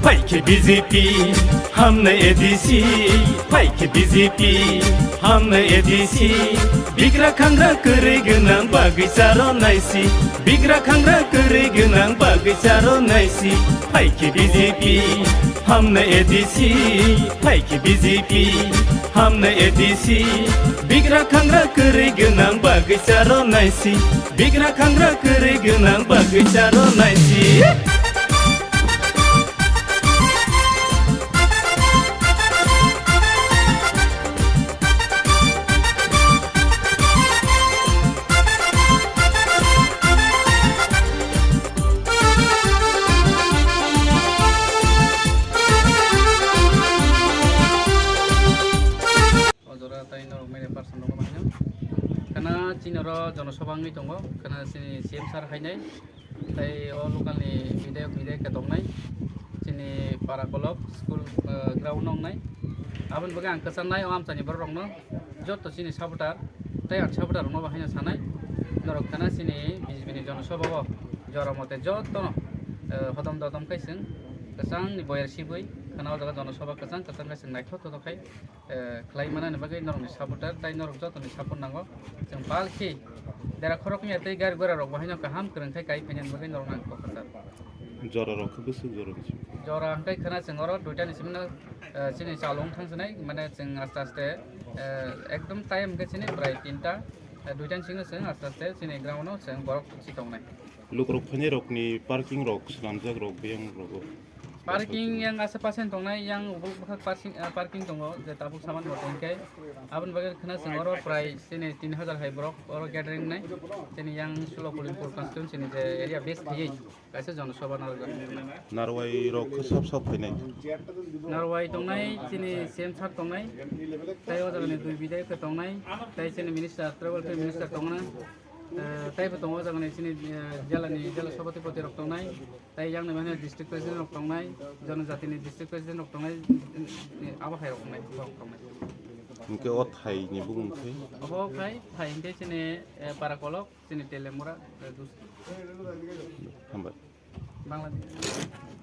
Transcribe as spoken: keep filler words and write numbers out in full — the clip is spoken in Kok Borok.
Phaikhe B J P, hamnai A D C. Phaikhe B J P, hamnai A D C. Bigra khangra kwrwi gwnang bagwi charo naisi. Bigra khangra kwrwi gwnang bagwi charo naisi. Phaikhe B J P, hamnai A D C. Phaikhe B J P, hamnai A D C. Bigra khangra kwrwi gwnang bagwi charo naisi. Bigra khangra kwrwi gwnang bagwi charo naisi. O jora tai norok media person rok no bahai no. Kana chini oro jonosabha wngwi tongo, kana chini C M sir hainai, tai o local ni bidayok, bidayika tongnai, chini para kolok school, eh, ground no wngnai. Aboni bagwi ang kwchangnai o amchaini borok rok no, joto chini supporter, tai ang supporter rok no bahai no sanai, norok kana chini B J P ni jonosabha o jora mote joto no, eh, hodom dodom khai chwng kwchang ni boyar sibui kana o jaga jonosabha kwchang kwchang khai chwng naithok thothok khai eh, khlai manani bagwi norokni supporter tai norok jotoni support nango. Chwng palkhe dera khoroknwi tei gari gura rok bo haino kaham kwrwng khai kai phainani bagwi norok nang kok kwchar. Jora rok khe bwswk jora bisi? Jora hwnkhe khwna chwng oro duitani simi no, eh, chini chalung thang sinai, mane chwng aste aste, eh, ekdom time hwnkhe chini prai tinta, eh, duitani simi no chwng aste aste chini ground o chwng borok si tongnai. Lukrok phainai rokni parking rok swnamjak rok biyang rogo. Parking yang asa pasen tongnai, yang ubuk bwkhak parking, ah, parking tongo, je tabuk saman bo tongkhe. Aboni bagwi khwna chwng oro prai chini tin hajar hai borok oro gathering nai. Chini yang Sulopulipur constituency ni je area base khaiwi kaisa jonosabha narwkjak. Narwai rok khe sab sab phainai? Narwai tongnai, chini C M sir tongnai, tai o jagani dui bidayok tongnai, tai chini minister, tribal affairs minister tongna, eh, taibo tongo o jagani chini, eh, jela ni jela sabhapati rok tongnai. Tai yang ni mane district president rok tongnai, jonojati ni district president rok tongnai, abo hai rok tongnai, borok tongnai. Hwnkhe o thai ni bumung khe? Obo khai thai hwnkhe chini, eh, Parakolok, chini Telemura, eh, dus-, Hambai. Bangladesh.